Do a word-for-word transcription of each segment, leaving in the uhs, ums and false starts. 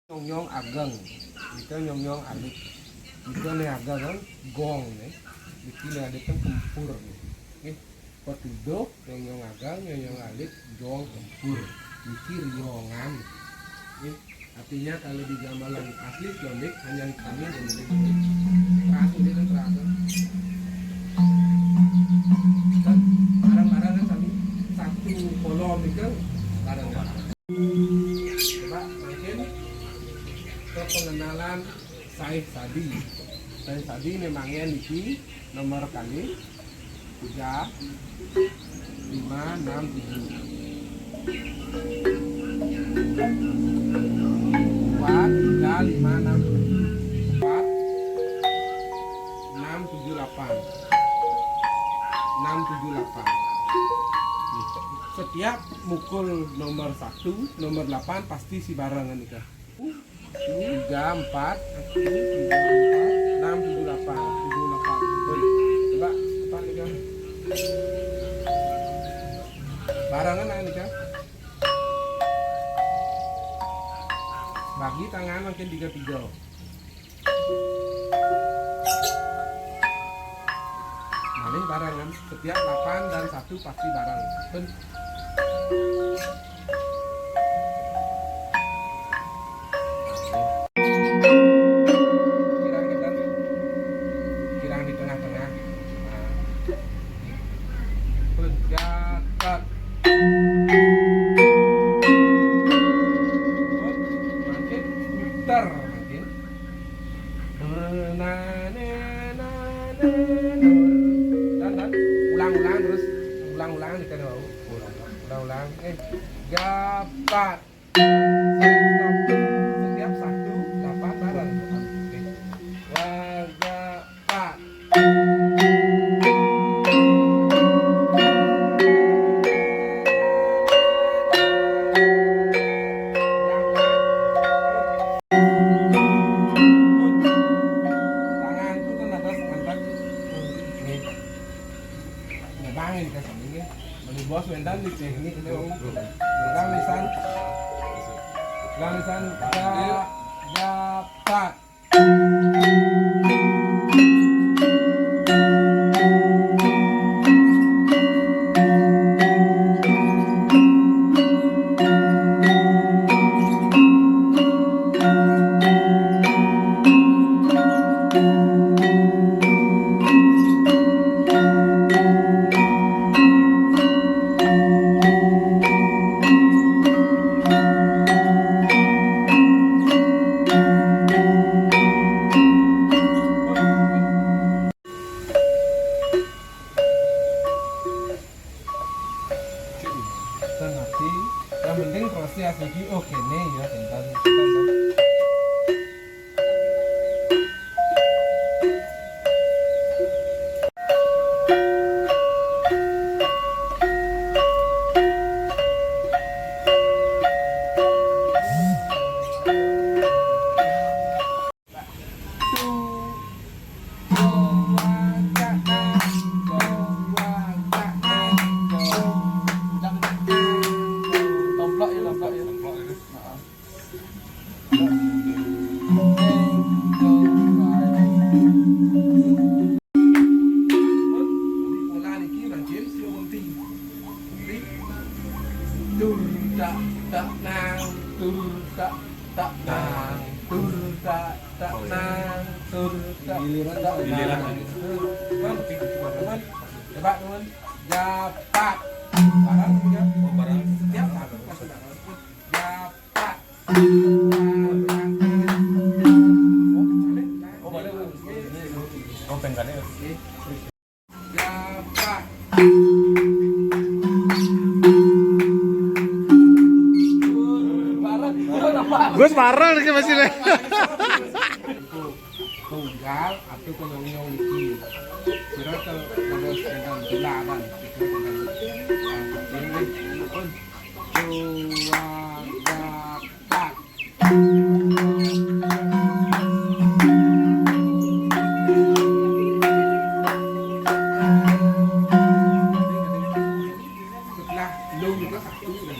Nyong-nyong ageng, nika nyong-nyong alit. Nika né ageng kan gong né. Niki né alit kan kempur né. Nggih, pituduh nyong-nyong ageng, nyong-nyong alit, gong kempur. Niki riongan. Nggih, artinya kalau di gamelan asli Klondike hanya hitamnya dan putih. Terasa dia kan terasa. Kan bareng-bareng kan sami satu kolom itu bareng-bareng. Coba mangkin kepengenalan saih sadi. Saih sadi memangnya niki nomor kali tiga, lima, enam, tujuh. Dua, tiga, lima, enam, tujuh. Empat, enam, tujuh, delapan. Enam, tujuh, delapan. Setiap mukul nomor satu, nomor delapan pasti si barengan nika. Tiga, empat, satu, tiga, empat, enam, tujuh, delapan, tujuh, delapan. Woi, coba, coba nika. Barengan aja nika. Bagi tangan mangkin tiga tiga. Malih barengan, setiap delapan dan satu pasti bareng. Pun. Kirang ngeten. Kirang di tengah-tengah. Nah. Pun, gakat. Pun, mangkin puter, mangkin. Dur, na, ne, na, ne, dur. Dan, dan. Ulang-ulang terus. Ulang-ulang nika wau. Ulang-ulang. Eh, gapat. Stop. Setiap satu, gapat bareng. Oke. Wa, gapat. Tangan tuh kan atas ngangkat. Nih. Nebangin ke sini, nggih. Meni bos mentan di teknik itu. Ulang lisan. Ulang lisan. Da, dapat. Ngerti. Yang penting proses iki, oh, kene ya, bentar. Tomplok ya, tomplok ya. Heeh. Pun, pola niki mangkin sira ngerti. Ngerti? Tur tak tak nang, tur tak tak nang, tur tak tak nang, tur tak tak nang. Giliran. Tur. Pun, pun. Coba, pun. Japat. Bareng, ya. Oh, bareng. Setiap satu pasti bareng. Japat. Oh, balik. Oh, pengkane. Japat. Gus parah lagi masih leh. Tunggal atau kenyong-nyong iki. Kira ke dados enten dilarang. Ini pun dua, empat. Setelah lo juga satu dan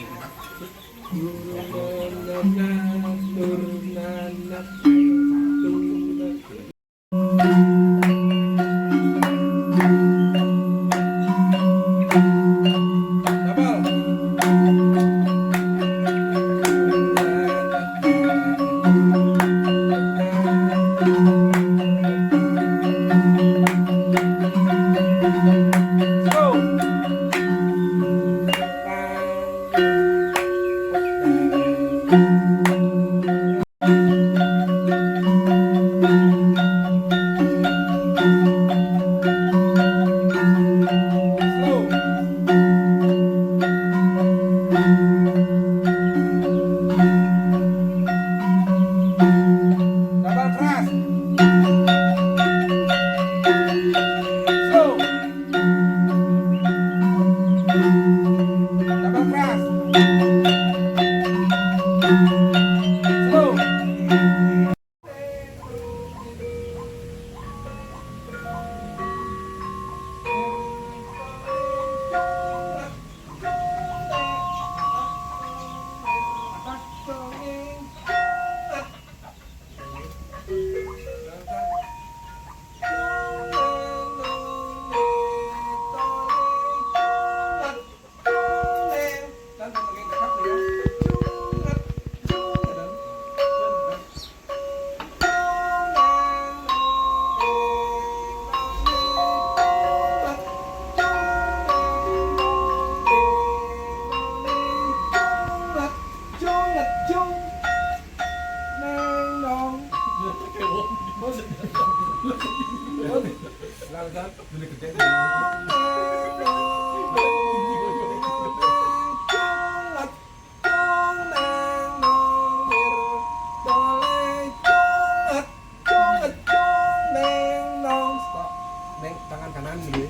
Tangan kanan gitu ya.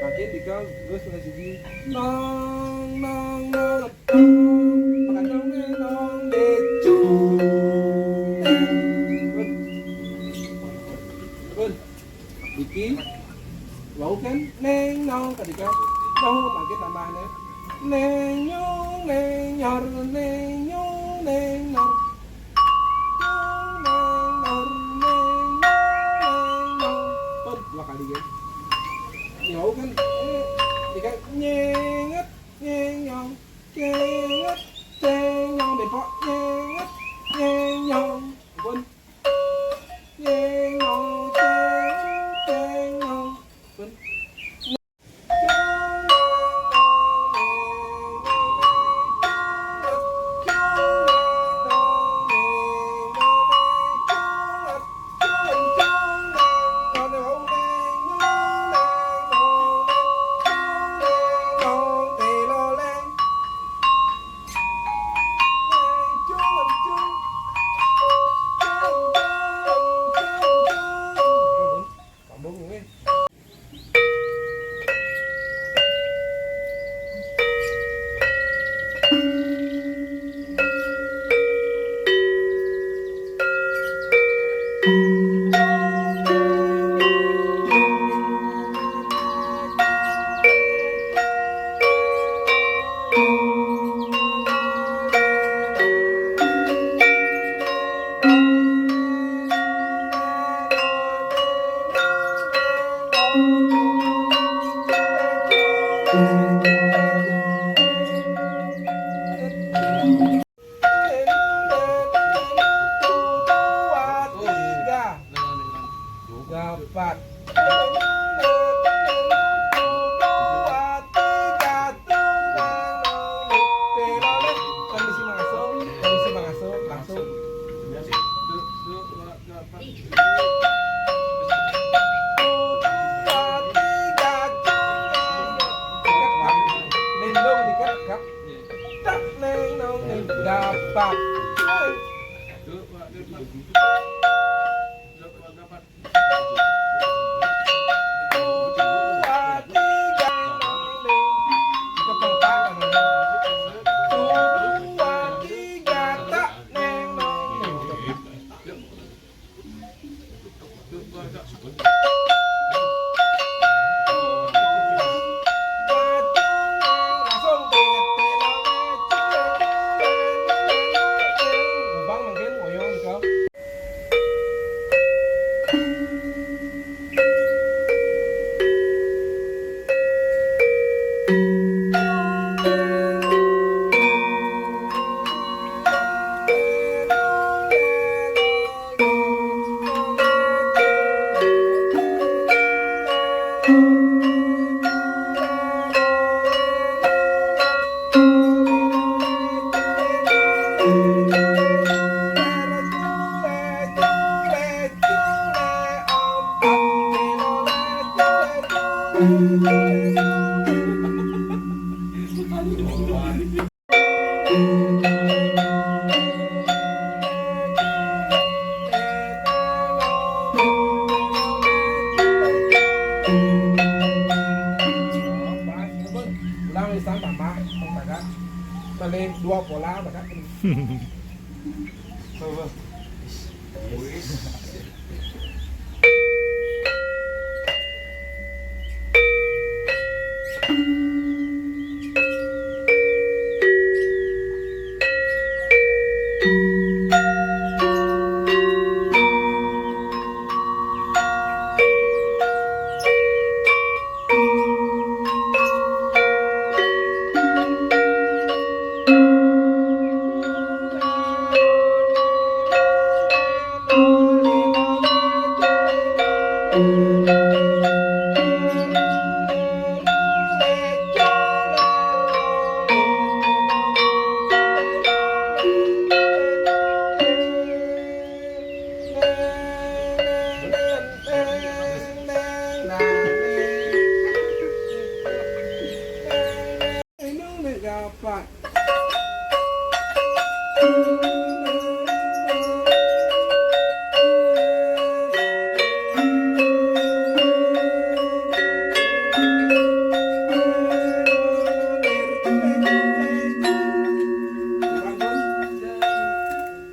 Makin tiga, terus mulai siji. Nong, nong, nong, nong. Makan nong, nong, nong, decung. Pun. Pun. Iki. Wau kan neng nong kadika. Nong makin tambah neng. Neng nyong, neng nyor, neng nyong, neng nor. Pun, dua kali ya. Nyau kan, eh, tiga, nyenget, nyenyong, nyenget, nyenyong, depok, nyenget, nyenyong. Pun, nyenyong, nyenyong, nyenyong. Pun. Dua, tiga. Dapat. Dua, tiga, tunggang. Permisi mangasuh, permisi mangasuh, langsung. Dua, tiga, tunggang. Dekat, Pak. Lindung dikit, Kak. Tak neng nong neng. Dapat. Wis.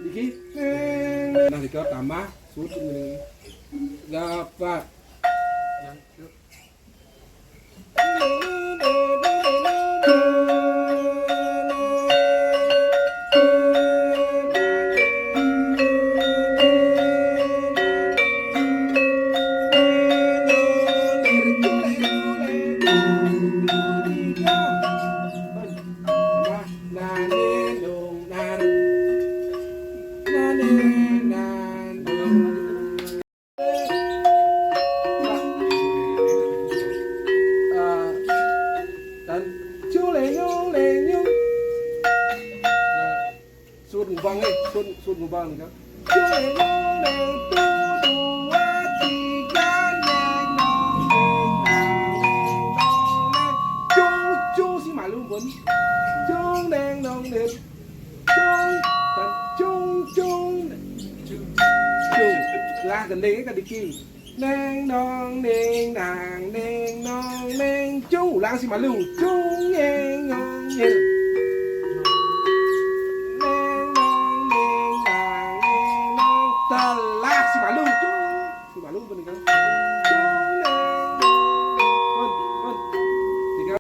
Niki. Nah, dika tambah sut ngene. Gapat. Sut ngubang, eh, sut, sut ngubang nih kan. Cung, cung si malu pun. Cung neng nong neng. Cung, dan cung, cung. Cung. Lah, gending kan diki. Neng nong neng nang neng nong neng cung. Ulang si malu. Cung neng nong neng. Neng nong neng nang neng nong. Telah si malu. Cung. Si malu pun nih kan. Cung neng nong neng. Pun, pun. Tiga.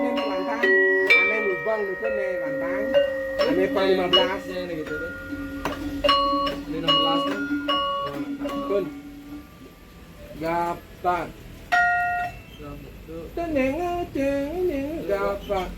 Ini lantang, ane ngubang niku ne lantang. Ane pang lima belas. Ini gitu tuh. Ini enam belas tuh. Pun. Gapat. Teneng, teneng, gapat.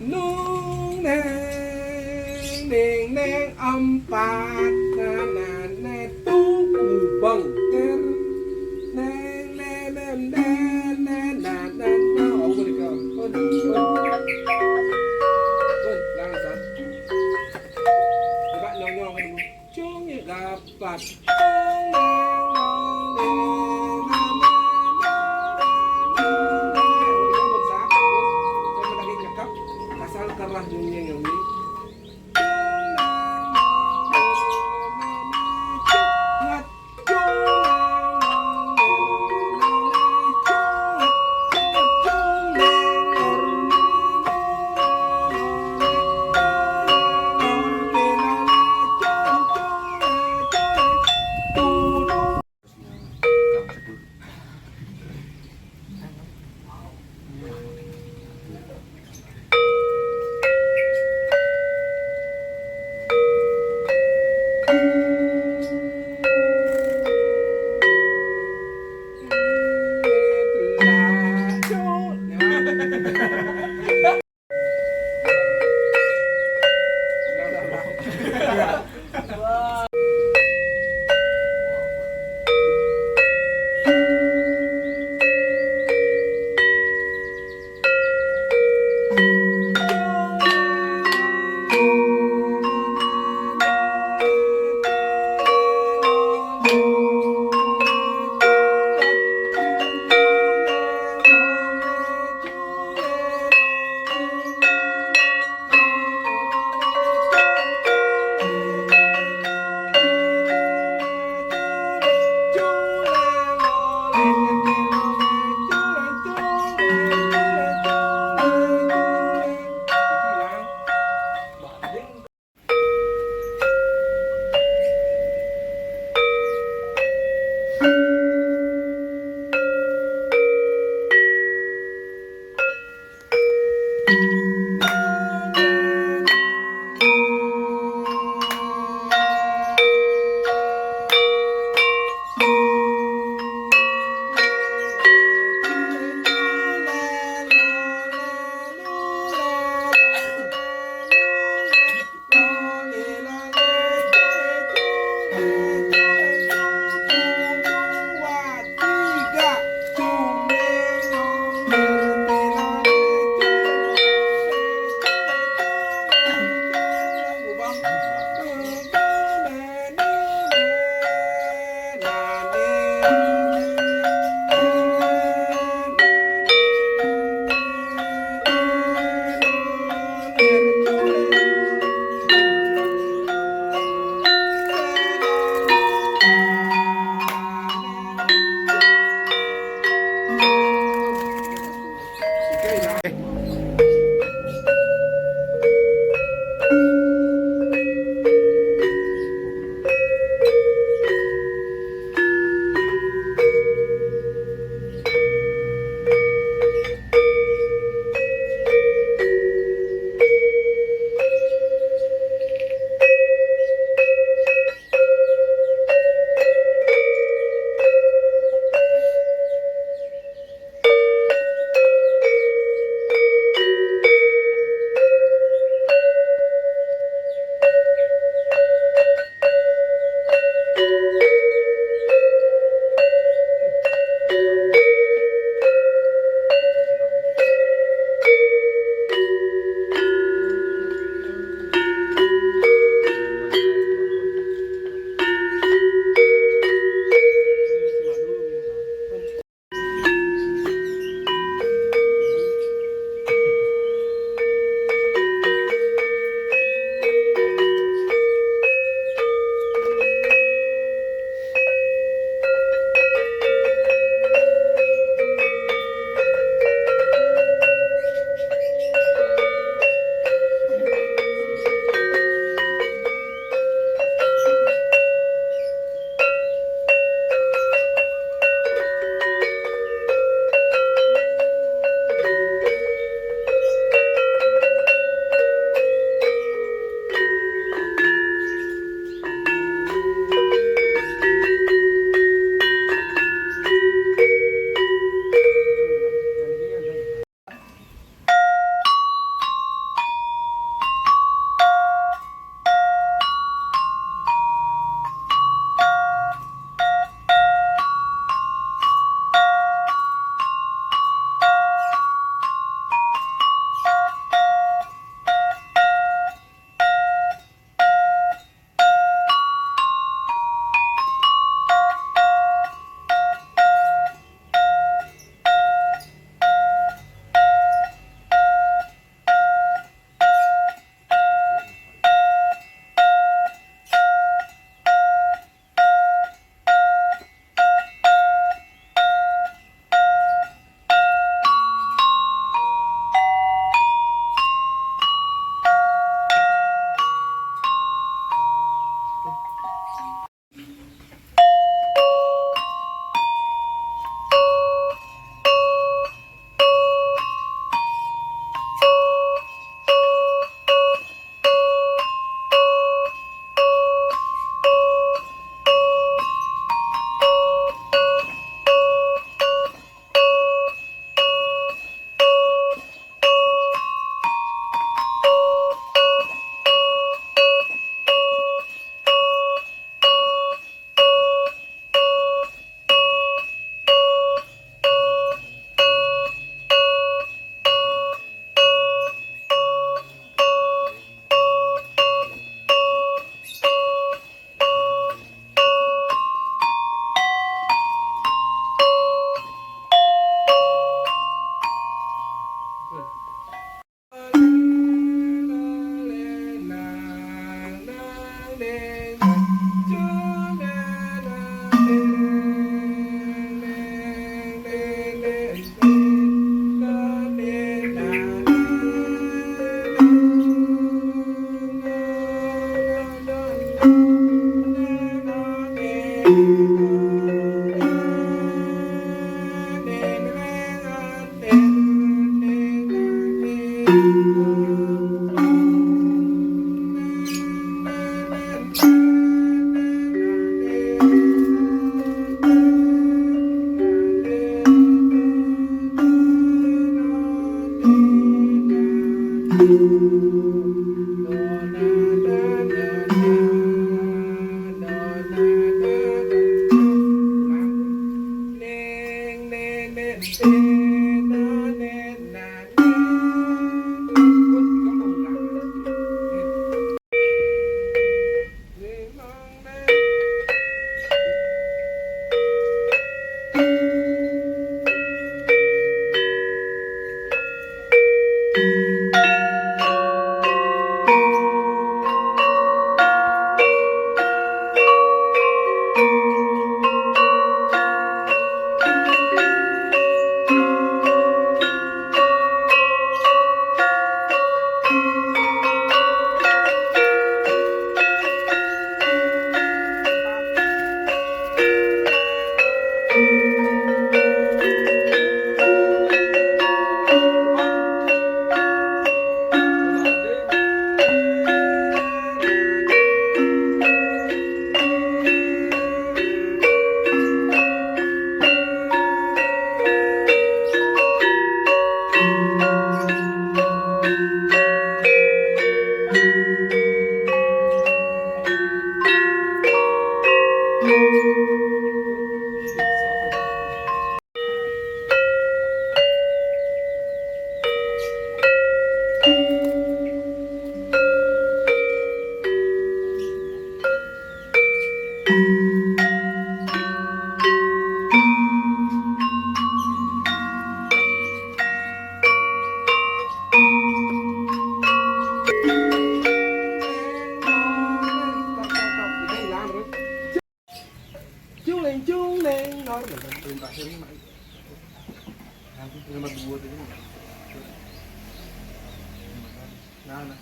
Nung neng neng neng empat, na na na tung kubang ter, neng neng neng neng na na na. Oh, boleh kau. Boleh, boleh. Boleh, jangan, San. Coba nyong-nyong dulu. Cung ya dapat. Asal kerah dunia yang ini. Cung leng, cung leng, nói về mình tìm bài thêm mãi. Hàng thứ mà đùa thì nó, nó, nó.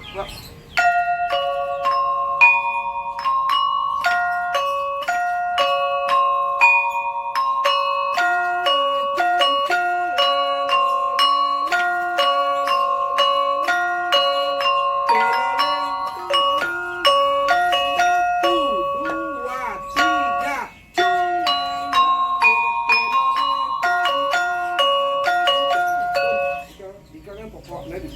Wah. Dua, tiga. Ikan, ikan kan pokoknya di